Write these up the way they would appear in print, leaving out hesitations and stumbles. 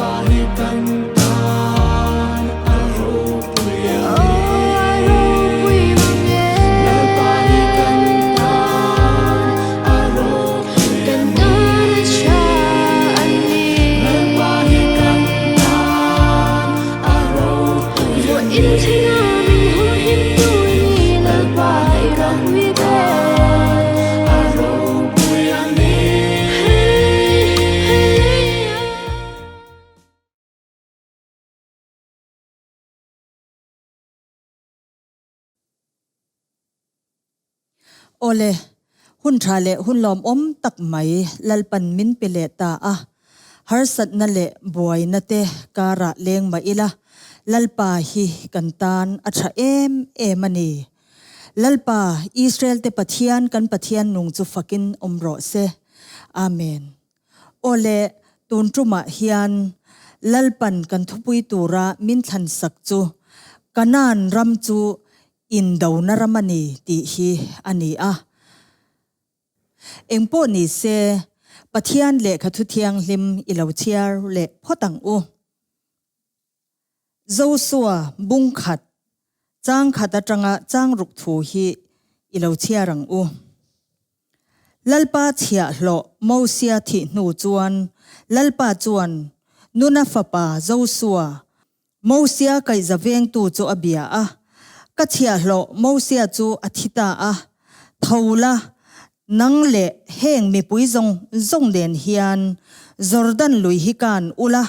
Lalpa hi kan tan a ropui a ni. Lalpa hi kan tan a ropui a ni. Lalpa hi kan tan a ropui a ni. Lalpa hi kan tan a ropui a ni. Awle, hun tha leh hun lawmawm tak mai Lalpan min pe leh ta a. Harsatna leh buaina te karah leng mah ila, Lalpa hi kan tan a tha em em a ni. Lalpa, Israel te Pathian kan Pathian nung chu fakin awm rawh se. Amen. Awle, tun tumah hian Lalpan kan thupui tura min thlan sak chu Kanaan ram chu indona ram a ni tih hi a ni a. Engpawh ni se, Pathian lehkha thu thianghlim i lo chhiar leh phawt ang u. Josua bung khat, chang khat atanga chang ruk thu hi i lo chhiar ang u. Lalpa chhiahhlawh Mosia thih hnu chuan Lalpa chuan Nuna fapa Josua, Mosia kaihza vengtu chu a bia a, Ka chhiahhlawh Mosia chu a thi ta a, tho la, nang leh heng mipui zawng zawng nen hian Jordan lui hi kan ula,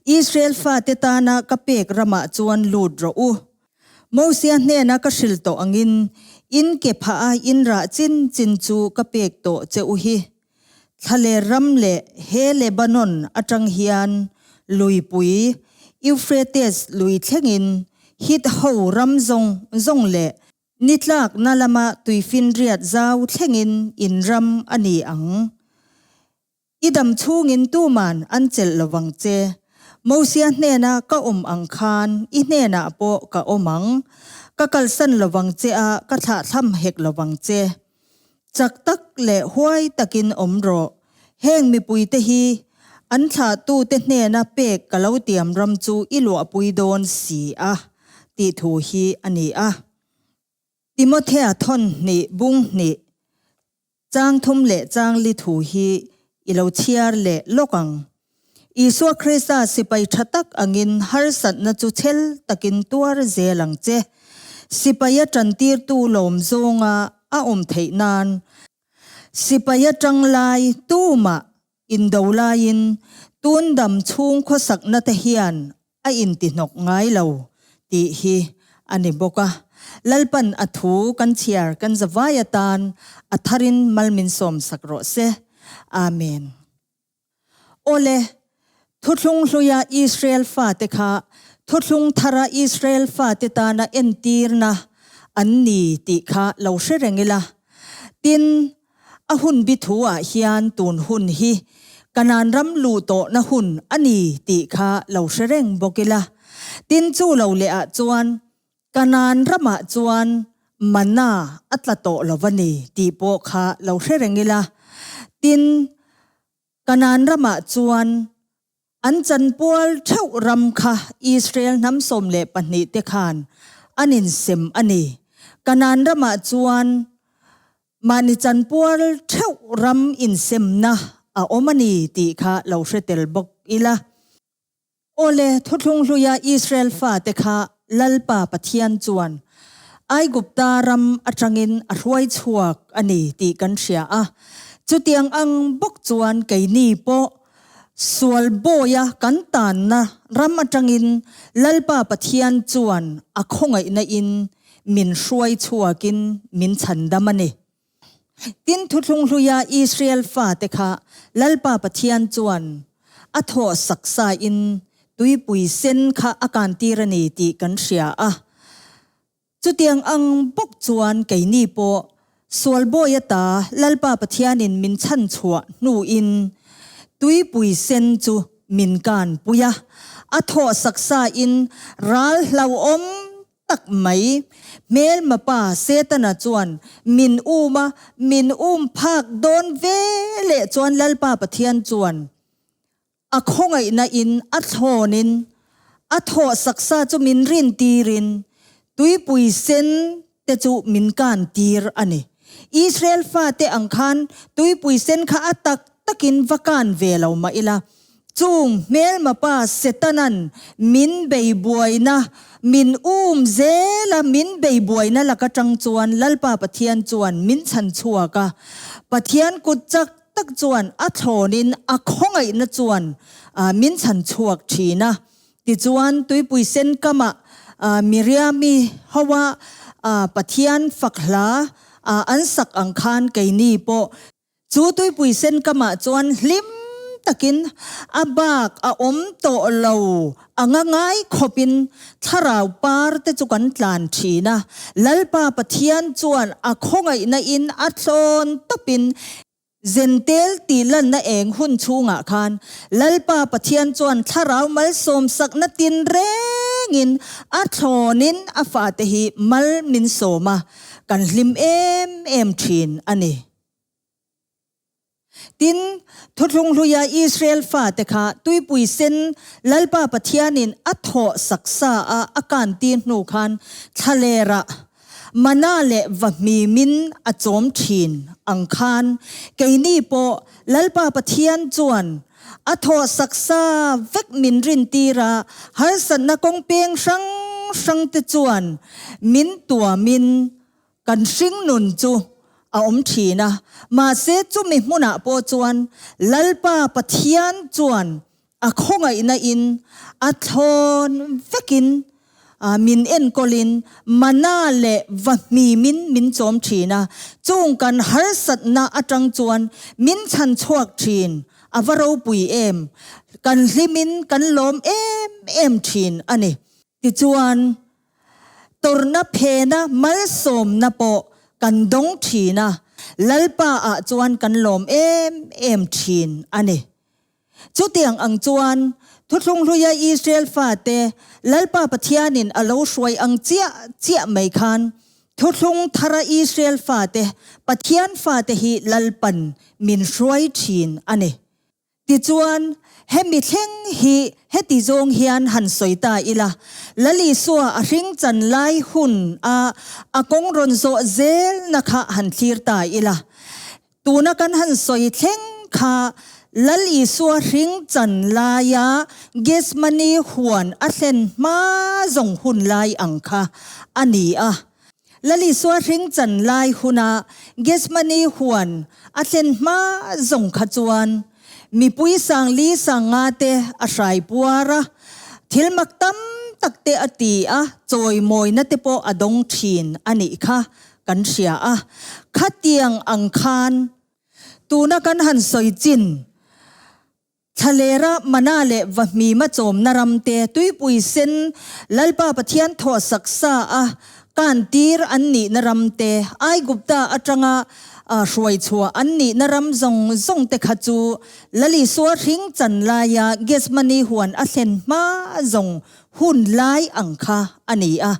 Israel fate tana ka pek ramah chuan lut rawh u. Mosia hnena ka hrilh tawh angin in ke phah a in rah chin chin chu ka pek tawh che u hi. Thlaler ram leh he Lebanon atang hian luipui Euphrates lui thlengin Hit ho ram zawng zawng leh Nitlakna lama tuifinriat zau thlengin in ram a ni ang. I dam chhungin tuman an chelh lovang che. Mosia hnena ka awm ang khan i hnenah pawh ka awm ang. Ka kalsan lovang che a, ka thlahthlam hek lovang che. Chak tak leh huai takin awm rawh. Heng mipuite hi an thlahtute hnena pek ka lo tiam ram chu i luahpui dawn si a, tih thu hi a ni a. Timothea thawn hnih bung hnih. Chang thum leh chang li thu hi i lo chhiar leh lawk ang. Isua Krista sipai tha tak angin harsatna chu chhel takin tuar zel ang che. Sipaia tantirtu lawm zawnga a awm theih nan sipaia tang lai tumah indo laiin tun dam chhung khawsakna te hian a intihnawk ngai lo tih hi a ni bawk a. Lalpan a thu kan chhiar kan zavai atan a tharin mal min sawm sak rawh se. Amen. Awle, thuthlung hluia Israel fate kha thuthlung thara Israel fate tana entirna an ni tih kha lo hre reng ila. Tin, A hun bi thu ah hian tun hun hi Kanan ram luh tawhna hun a ni tih kha lo hre reng bawk ila. Tin chu lo leh ah chuan Kanan ramah chuan mana a tla tawh lo va ni tih pawh kha lo hre reng ila. Tin Kanan ramah chuan an chanpual theuh ram kha Israel hnam 12 te khan an insem a ni. Kanan ramah chuan Mahni chanpual theuh ram insemna a awm a ni tih kha lo hre tel bawk ila. Awle, Thuthlung hluia Israel fate kha Lalpa Pathian chuan Aigupta ram atangin a hruai chhuak a ni tih kan hria a. Chutiang ang bawk chuan keini pawh sual bawia kan tanna ram atangin Lalpa Pathian chuan a khawngaihna in min hruai chhuakin min chhandam a ni. Tin, Thuthlung hluia Israel fate kha Lalpa Pathian chuan a thawh sak sain tuipui sen kha a kantir a ni tih kan hria a. Chutiang ang bawk chuan keini pawh sual bawi ata Lalpa Pathianin min chhanchhuah hnuin tuipui sen chu min kanpui a, a thawh sak sain ral hlauhawm tak mai. Hmelma pa Setana chuan min um a, min um phak dawn ve leh chuan Lalpa Pathian chuan. A khawngaihna in a thlawn in a thawh saksa chu min rin tir in tuipui sen te chu min kan tir a ni. Israel fate ang khan tuipui sen kha a tak takin va kan ve lo mah ila, chung hmelma pa Setanan min bei buaina, min um zela min bei buaina laka tang chuan Lalpa Pathian chuan min chhan chhuak a. Pathian kut chak tak chuan a thlawnin a khawngaihna chuan min chhan chhuak thin a. Tichuan, tuipui sen kamah Miriami hoa Pathian fak hla an sak ang khan keini pawh chu tuipui sen kamah chuan hlim takin a bak a awm tawh lo anga ngai khawpin thlarau par te chu kan tlan thin a. Lalpa Pathian chuan a khawngaihna in a thlawn tawpin Zentel tih lanna eng hun chhungah khan Lalpa Pathian chuan thlarau malsawmsakna tinrengin a thlawnin a fate hi mal min sawm a, kan hlim em em thin a ni. Tin, Thuthlung hluia Israel fate kha tuipui sen Lalpa Pathianin a thawh saksa a a kantir hnu khan thlalerah Mana leh vahmimin a chawm thin ang khan keini pawh Lalpa Pathian chuan a thawh saksa vek min rintir a, harsatna kawng peng hrang hrang te chuan min tuamin kan hringnun chu a awm thin a. Mahse chumi hmunah pawh chuan Lalpa Pathian chuan A khawngaihna in a thlawn vekin min enkawlin mana leh va hmimin min chawm thin a, chung kan harsatna atang chuan min chhan chhuak thin, a va ropui em, kan hlimin kan lawm em em thin a ni. Tichuan, tawrhna phena malsawmna pawh kan dawng thin a, Lalpa ah chuan kan lawm em em thin a ni. Chutiang ang chuan, Thuthlung hluia Israel fate Lalpa Pathianin a lo hruai ang chiah chiah mai khan, Thuthlung thara Israel fate Pathian fate hi Lalpan min hruai thin a ni. Tichuan, hemi thleng hi heti zawng hian han sawi ta ila, Lal Isua a hring chan lai hun a a kawng rawn zawh zelna kha han thlir ta ila, Tuna kan han sawi thleng kha Lal Isua hring chan laia Gethsemane huan a thlen hma zawng hun lai ang kha a ni a. Lal Isua hring chan lai huna Gethsemane huan a thlen hma zawng kha chuan mipui sangli sanga te a hrai puar a, thil mak tam tak te a ti a, chawimawina te pawh a dawng thin a nih kha. Kan hria a, khatiang ang khan tuna kan han sawi chin thlalera mana leh vahmima chawmna ramte tuipui sen Lalpa Pathian thawh saksa a kan tir an nihna ramte Aigupta atanga hruai chhuah an nihna ram zawng zawng te kha chu Lalisua hring chan laia Gethsemane huan a thlen hma zawng hun lai ang kha a ni a.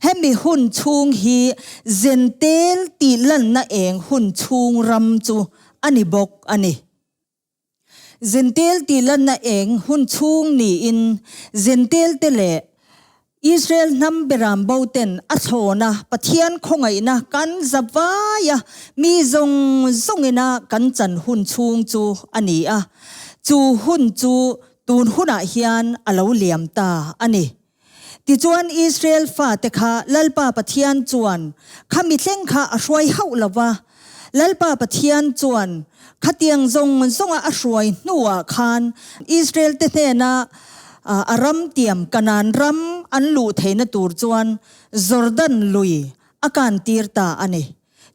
Hemi hun chhung hi Zentel tih lanna eng hun chhung ram chu a ni bawk a ni. Zentel tih lanna eng hun chhung niin Zentel te leh Israel hnam beram bo ten a thlawna Pathian khawngaihna kan za vaia mi zawng zawngina kan chan hun chhung chu a ni a. Chu hun chu Tun hunah hian a lo liam ta a ni. Tichuan Israel fate kha Lalpa Pathian chuan kha mithleng kha a hruai hauh lo va. Lalpa Pathian chuan khatiang zawng zawnga a hruai hnuah khan Israel te hnena a ram tiam Kanaan ram an luh theihna tur chuan Jordan lui a kantir ta a ni.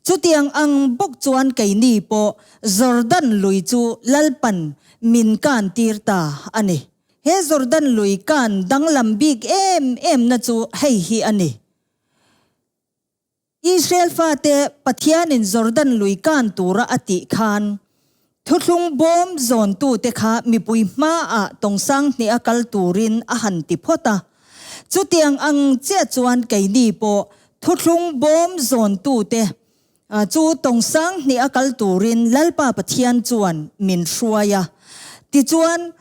Chutiang ang bawk chuan keini pawh Jordan lui chu Lalpan min kan tir ta a ni. He Jordan lui kan danglam bik em em na chu hei hi a ni. Israel fate Pathianin Jordan lui kan tura a tih khan Thuthlung bawm zawntute kha mipui hmaah tawngsang hnih a kal turin a han ti phawt a. Chutiang ang chiah chuan keini pawh thuthlung bawm zawntute chu tawngsang hnih a kal turin Lalpa Pathian chuan min hruai a. Tichuan.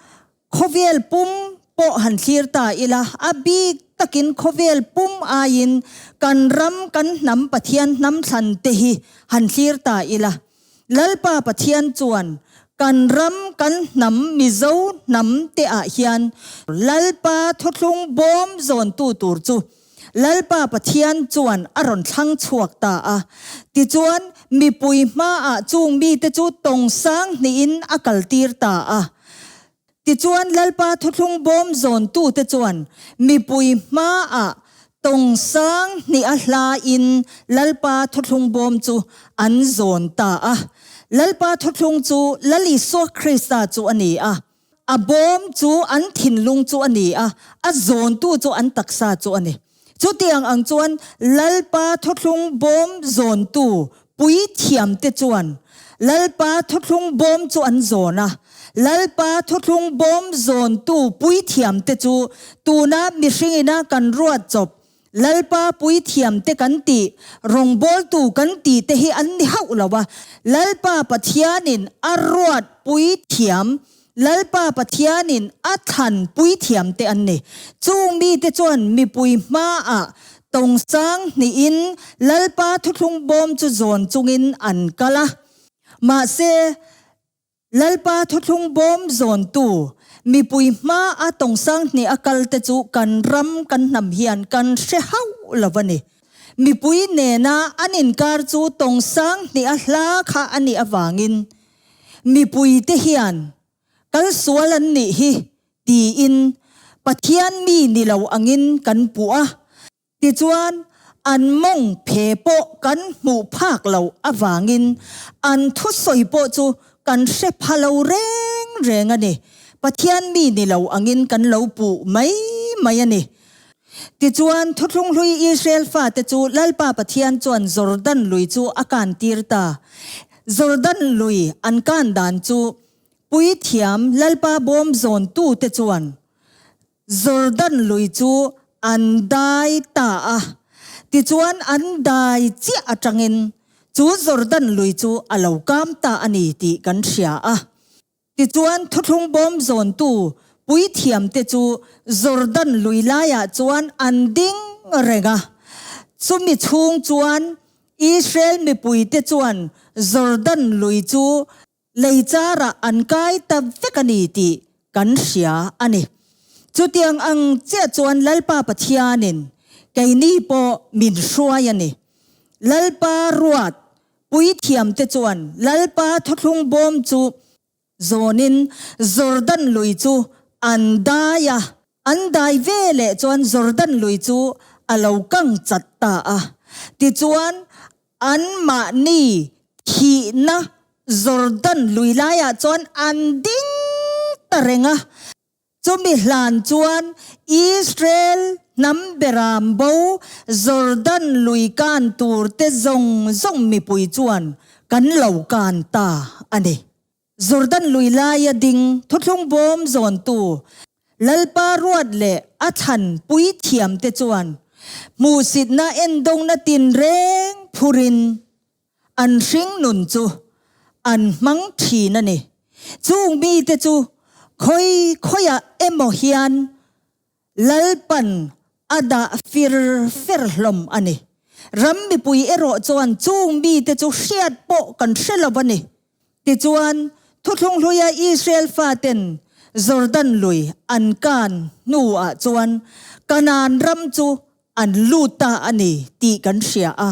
Khawvel pum pawh han thlir ta ila, a bik takin khawvel pum aiin kan ram, kan hnam Pathian hnam thlan te hi han thlir ta ila. Lalpa Pathian chuan kan ram, kan hnam Mizo hnam te ah hian Lalpa thuthlung bawm zawntu tur chu Lalpa Pathian chuan a rawn thlang chhuak ta a. Tichuan mipui hmaah chung mite chu tawng sang hnihin a kaltir ta a. Tichuan Lalpa thuthlung bawm zawntute chuan mipui hmaah tawng sang hnih a hlain Lalpa thuthlung bawm chu an zawn ta a. Lalpa thuthlung chu Lal Isua Krista chu a ni a, a bawm chu an thinlung chu a ni a, a zawntu chu an taksa chu a ni. Chutiang ang chuan Lalpa thuthlung bawm zawntu puithiamte chuan Lalpa thuthlung bawm chu an zawn a. Lalpa thuthlung bawm zawntu puithiamte chu tuna mihringina kan ruat chawp Lalpa puithiamte kan tih, rawngbawltu kan tih te hi an ni hauh lo a. Lalpa Pathianin a ruat puithiam Lalpa Pathianin a thlan puithiamte an ni. Chung mite chuan mipui hmaah tawngsang hnihin Lalpa thuthlung bawm chu zawn chungin an kal a. Mahse, Lalpa thuthlung bawm zawntu mipui hmaa tawngsang hnih a kalte chu kan ram kan hnam hian kan hre hauh lo a ni. Mipui nena an inkar chu tawngsang hnih a hla kha a nih avangin Mipuite hian kal sual an nih hi tiin Pathian mi ni lo angin kan puh a, tichuan an mawng phe pawh kan hmuh phak lo avangin an thusawi pawh chu kan hre pha lo reng reng a ni. Pathian mi ni lo angin kan lo puh mai mai a ni. Tichuan, Thuthlung hlui Israel fate chu Lalpa Pathian chuan Jordan lui chu a kantir ta. Jordan lui an kan dan chu Puithiam Lalpa bawm zawntute chuan Jordan lui chu an dai ta a. Tichuan, an dai chiah atangin chu Jordan lui chu a lo kam ta a ni tih kan hria a. Tichuan, thuthlung bawm zawntu puithiamte chu Jordan lui laiah chuan an ding reng a. Chumi chhung chuan Israel mipuite chuan Jordan lui chu lei charah an kai ta vek a ni tih kan hria a ni. Chutiang ang chiah chuan Lalpa Pathianin keini pawh min hruai a ni. Lalpa ruat Puithiamte chuan Lalpa thuthlung bawm chu zawnin Jordan lui chu an dai a, an dai ve leh chuan Jordan lui chu a lo kang chat ta a. Tichuan, anmahni thihna Jordan lui laiah chuan an ding ta reng a. Chumi hlan chuan Israel hnam beram bo Jordan lui kan turte zawng zawng mipui chuan kan lo kan ta a ni. Jordan lui laia ding thuthlung bawm zawntu Lalpa ruat leh a thlan puithiamte chuan hmuhsitna endawngna tinreng phurin An hringnun chu an hmang thin a ni. Chung mite chu khawi khawiah emaw hian Lalpan a dah fir fer hlawm a ni. Ram mipui erawh chuan chung mite chu hriat pawh kan hre lo a ni. Tichuan, Thuthlung hluia Israel faten Jordan lui an kan hnuah chuan Kanaan ram chu an lut ta a ni tih kan hria a.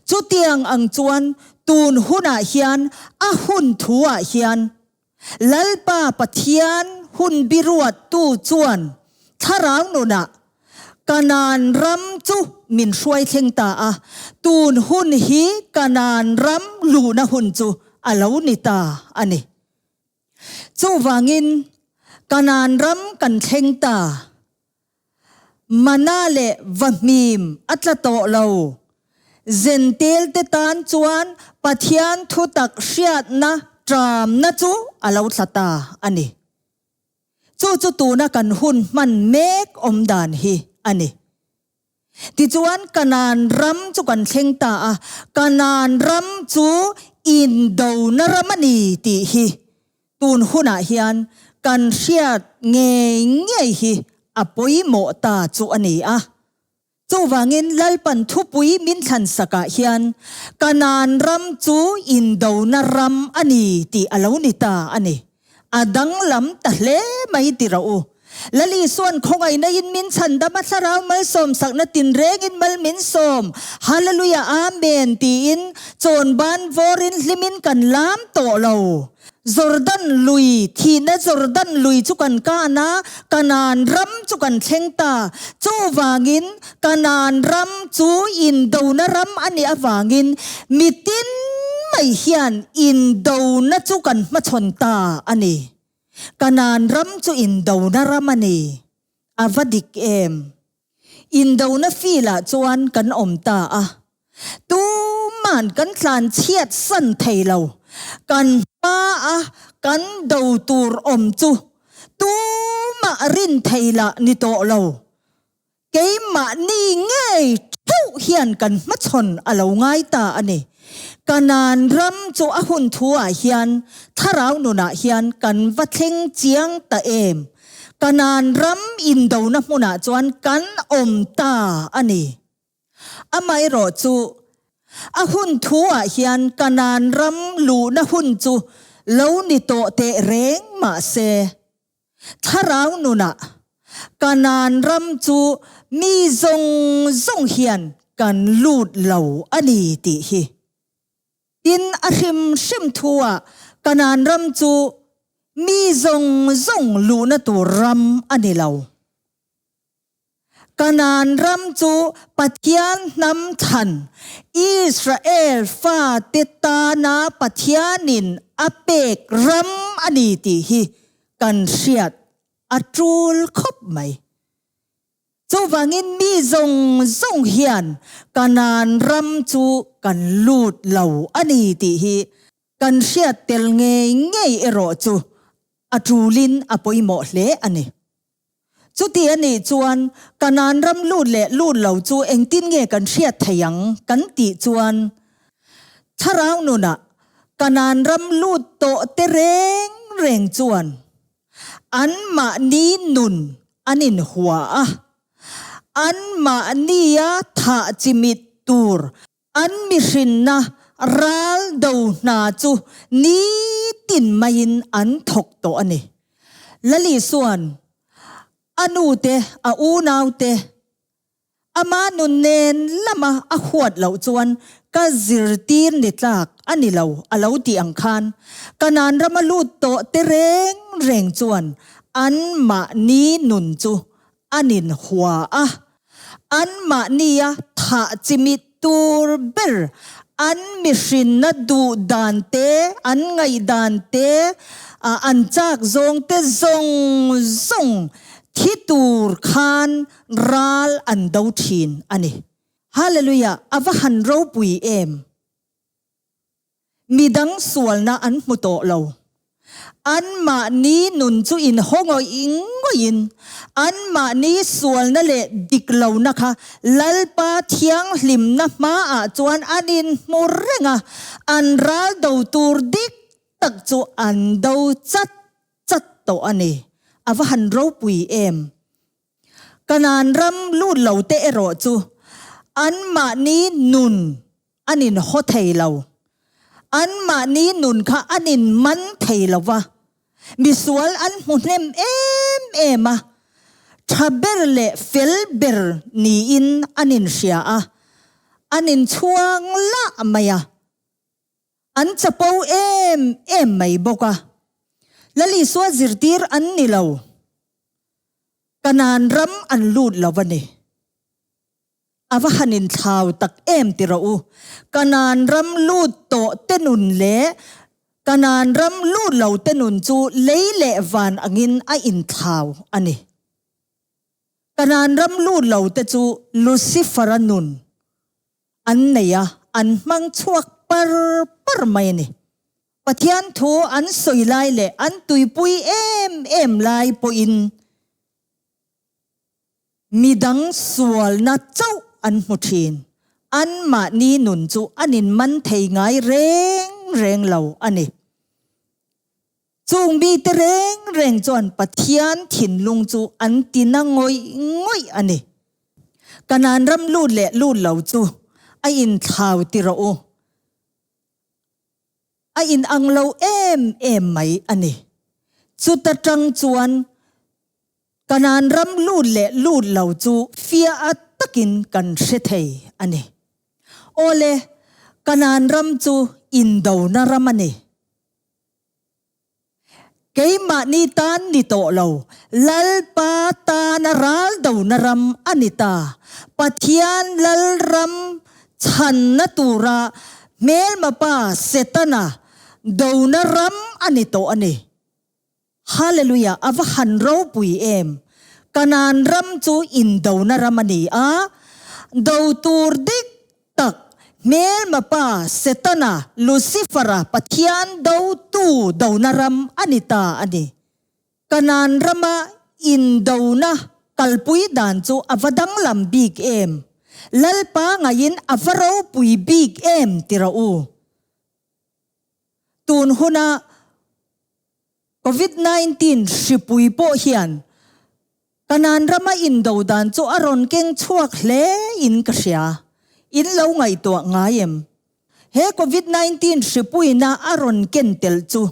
Chutiang ang chuan tun hunah hian a hun thuah hian Lalpa Pathian hun biruattu chuan thlarau nunah Kanaan ram chu min hruai thleng ta a, tun hun hi Kanaan ram luhna hun chu a lo ni ta a ni. Chuvangin Kanaan ram kan thleng ta. Mana leh vahmim a tla tawh lo. Zentelte tan chuan Pathian thutak hriatna ṭamna chu a lo tla ta a ni. Chu chu tuna kan hun hman mek awm dan hi a ni. Tichuan Kanaan ram chu kan thleng ta a, Kanaan ram chu indona ram a ni tih hi tun hunah hian kan hriat ngei ngei hi a pawimawh ta chu a ni a. Chuvangin Lalpan thupui min thlan sakah hian Kanaan ram chu indona ram a ni tih a lo ni ta a ni. A danglam ta hle mai ti rawh u. Lal Isua'n khawngaihna in min chhandam a thlarau malsawm sakna tinrengin mal min sawm, Hallelujah Amen tiin chawnban vawrin hlimin kan lam tawh lo. Jordan lui, thihna Jordan lui chu kan kan a, Kanaan ram chu kan thleng ta. Chuvangin Kanaan ram chu indona ram a nih avangin mitin mai hian indona chu kan hmachhawn ta a ni. Kanaan ram chu indona ram a ni. A va dik em? Indona field-ah chuan kan awm ta a. Tuman kan tlan chhiat san thei lo. Kan hma a kan do tur awm chu tumah rin thei lah ni tawh lo. Keimahni ngei theuh hian kan hmachhawn a lo ngai ta a ni. Kanaan ram chu a hun thu ah hian thlarau nunah hian kan va thleng chiang ta em. Kanaan ram indona hmunah chuan kan awm ta a ni. Amaherawh chu a hun thu ah hian Kanaan ram luhna hun chu lo ni tawh teh reng mah se, Thlarau nunah Kanaan ram chu mi zawng zawng hian kan lut lo a ni tih hi. Tin, a hrim hrim thu ah Kanaan ram chu mi zawng zawng luhna tur ram a ni lo. Kanaan ram chu Pathian hnam thlan, Israel fate tana Pathianin a pek ram a ni tih hi kan hriat a tul khawp mai. Chuvangin mi zawng zawng hian Kanaan ram chu kan lut lo a ni tih hi kan hriat tel ngei ngei erawh chu a tulin a pawimawh hle a ni. Chuti a nih chuan Kanaan ram lut leh lut lo chu engtin nge kan hriat thei ang kan tih chuan thlarau nunah Kanaan ram lut tawh te reng reng chuan anmahni nun an inhua a, anmahnia thah chimit tur An mihrinna ral do hna chu nitin maiin an thawk tawh a ni. Lali chuan a nu te, a unau te, ama nun nen lama a huat loh chuan ka zirtir ni tlak a ni lo a lo tih ang khan Kanaan rama lut tawh te reng reng chuan anmahni nun chu an inhua a, anmahnia thah chimit tur ber an mihrinna duh dan te, an ngaihdan te, an chak zawng te zawng zawng thi tur khan ral an do thin a ni. Hallelujah! A va han ropui em! Midang sualna an hmu tawh lo. Anmahni nun chu inhaw ngawih ngawihin anmahni sualna leh dik lohna kha Lalpa thianghlimna hmaah chuan an inhmu reng a, an ral do tur dik tak chu an do chat chat tawh a ni. A va han ropui em! Kanaan ram lut lo te erawh chu anmahni nun an inhaw thei lo. Anmahni nun kha an inman thei lo va, misual an hmu hnem em em a, tha ber leh fel ber niin an inhria a, an inchhuang lah mai a. An chapo em em mai bawk a. Lal Isua zirtir an ni lo. Kanaan ram an lut lo a ni. A va han inthlau tak em ti rawh u. Kanaan ram lut tawh te nun leh Kanaan ram lut lo te nun chu lei leh van angin a inthlau a ni. Kanaan ram lut lo te chu Lucifer-a nun an nei a, an hmang chhuak par par mai a ni. Pathian thu an sawi lai leh an tuipui em em lai pawhin midang sualna chauh an hmu thin. Anmahni nun chu an inman thei ngai reng reng lo a ni. Chung mite reng reng chuan Pathian thinlung chu an ti na ngawih ngawih a ni. Kanaan ram lut leh lut lo chu a inthlau ti rawh u. A inang lo em em mai a ni. Chuta tang chuan Kanaan ram lut leh lut lo chu fiah takin kan hre thei a ni. Awle, Kanaan ram chu indona ram a ni. Keimahni tan ni tawh lo, Lalpa tana ral dona ram a ni ta. Pathian Lalram chhanna tura hmelmapa Setana dona ram a ni tawh a ni. Hallelujah, a va han ropui em! Kanaan ram chu indona ram a ni a, do tur dik tak, hmelma pa Setana, Lucifera, Pathian dotu dona ram a ni ta a ni. Kanaan rama indona kalpui dan chu a va danglam bik em? Lalpa ngaiin a va ropui bik em ti rawh u. Tun huna Covid 19 hripui pawh hian Kanaan rama indo dan chu a rawn keng chhuak hle in ka hria. In lo ngaihtuah ngai em? He Covid 19 hripuina a rawn ken tel chu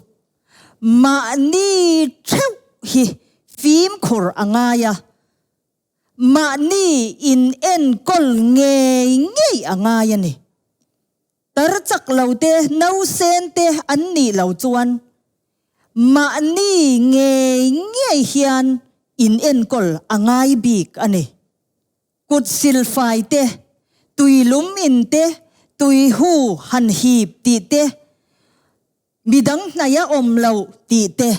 mahni theuh hi fimkhur a ngai a, mahni in enkawl ngei ngei a ngai a ni. Tar chak lo te, nausen te an nih lo chuan mahni ngei ngei hian in enkawl a ngai bik a ni. Kut silfai te, tui lum in te, tui hu han hip tih te, midang hnaih a awm lo tih te,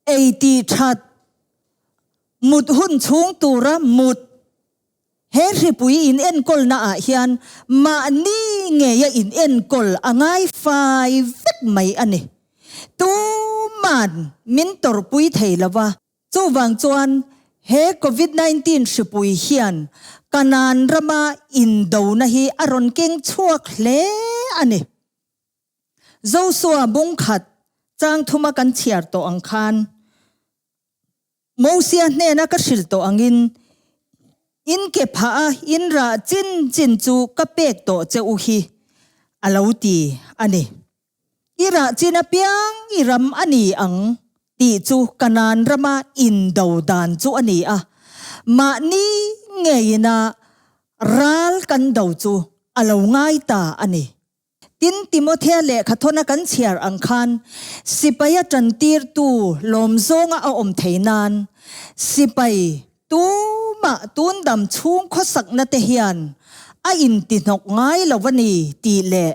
ei tih that, mut hun chhung tura mut He hripui in enkawlna ah hian mahni ngeia in enkawl a ngai fai vek mai a ni. Tuman min tawrhpui thei lo va, chuvang chuan he Covid 19 hripui hian Kanaan rama indona hi a rawn keng chhuak hle a ni. Josua bungkhat chang thuma kan chhiar tawh ang khan, Mosia hnena ka hrilh tawh angin, in ke phah a in rah chin chin chu ka pek tawh che u hi, a lo ti a ni. I rah chin apiang i ram a ni ang tih chu Kanaan rama indo dan chu a ni a, mahni ngeina ral kan do chu a lo ngai ta a ni. Tin, Timothea lehkha thawna kan chhiar ang khan, sipaia tantirtu lawm zawnga a awm thei nan, sipai tumah tun dam chhung khawsakna te hian a intihnawk ngai lo a ni tih leh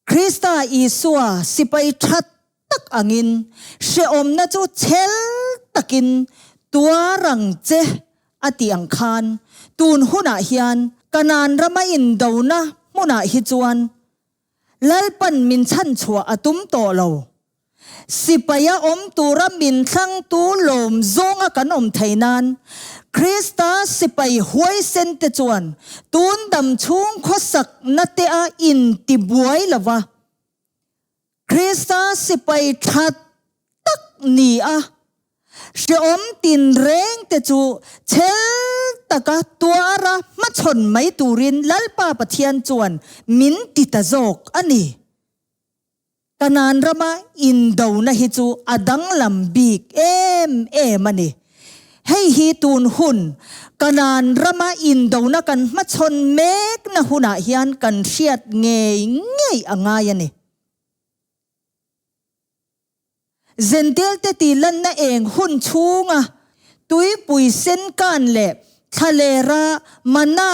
Krista Isua sipai tha tak angin hrehawmna chu chhel takin tuar ang che a tih ang khan tun hunah hian Kanaan rama indona hmunah hi chuan Lalpan min chhanchhuah a tum tawh lo. Sipaia awm tura min thlangtu lawm zawnga kan awm thei nan Krista sipai huaisen te chuan tun dam chhung khawsakna te a intibuai lo va, Krista sipai tha tak ni a, hrehawm tinreng te chu chhel taka tuara hmachhawn mai turin Lalpa Pathian chuan min ti ta zawk a ni. Kanaan rama indona hi chu a danglam bik em em a ni. Hei hi tun hun Kanaan rama indona kan hmachhawn mekna hunah hian kan hriat ngei ngei a ngai a ni. Zentelte tih lanna eng hun chhunga tuipui sen kan leh thlalera mana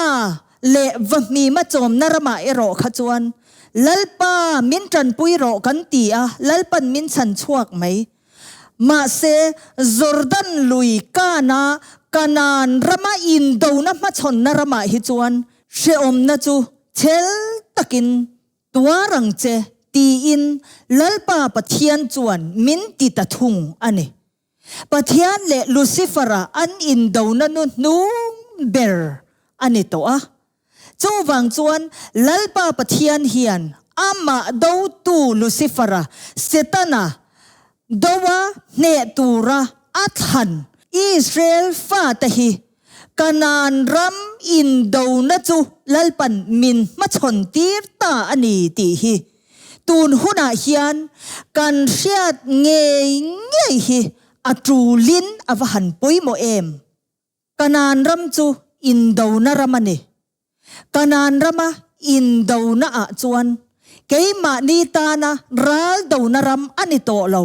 leh vahmima chawmna ramah erawh kha chuan Lalpa min tanpui rawh kan ti a, Lalpan min chhan chhuak mai. Mahse, Jordan lui kana Kanaan rama indona hmachhawnna ramah hi chuan hrehawmna chu chhel takin tuar ang che tiin Lalpa Pathian chuan min ti ta thung a ni. Pathian leh Lucifer-a an indona nu hnung ber a ni tawh a. Chuvang chuan Lalpa Pathian hian. Amah dotu Lucifer-a, Setana, doa hneh tura a thlan Israel fate hi Kanaan ram indona chu Lalpan min hmachhawn tir ta a ni tih hi tun hunah hian kan hriat ngei ngei hi a tulin a va han pawimawh em? Kanaan ram chu indona ram a ni. Kanaan rama indona ah chuan keimahni tana ral dona ram a ni tawh lo.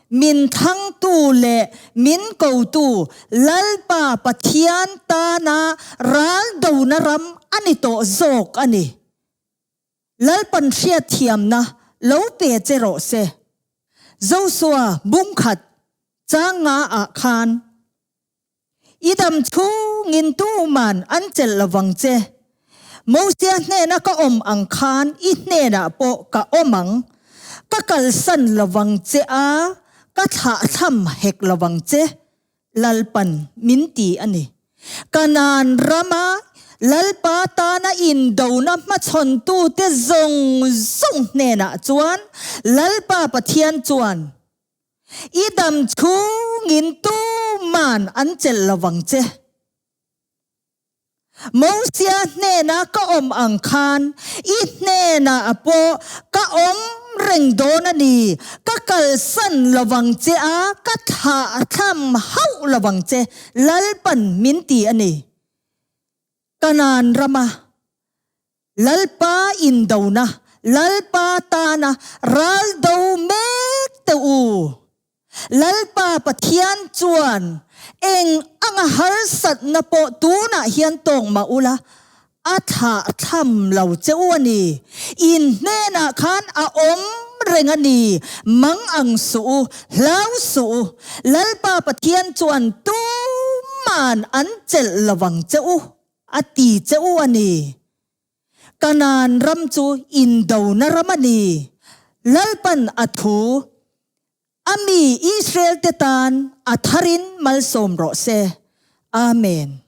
Min thangtu leh min kotu Lalpa Pathian tana ral dona ram a ni tawh zawk a ni. Lalpan hriatthiamna lo pe che rawh se. Josua bungkhat chang nga ah khan I dam chhungin tuman an chelh lovang che. Mosia hnena ka awm ang khan i hnenah pawh ka awm ang. Ka kalsan lovang che a, ka thlahthlam hek lovang che. Lalpan min ti a ni. Kanaan rama Lalpa tana indona hmachhawntute zawng zawng hnenah chuan Lalpa Pathian chuan, I dam chhungin tuman an chelh lovang che. Mosia hnena ka awm ang khan i hnenah pawh ka awm reng dawn a ni, ka kalsan lovang che a, ka thlah thlam hauh lovang che, Lalpan min ti a ni. Kanaan rama Lalpa indona, Lalpa tana ral do mek teh u. Lalpa Pathian chuan eng anga harsatna pawh tunah hian tawng mah ula, a thlah thlam lo che u a ni. In hnenah khan a awm reng a ni, mang ang suh u, hlau suh u. Lalpa Pathian chuan tuman an chelh lovang che u. A ti che u a ni. Kanaan ram chu indona ram a ni. Lalpan a thu a mi Israel te tan a tharin malsawm rawh se. Amen.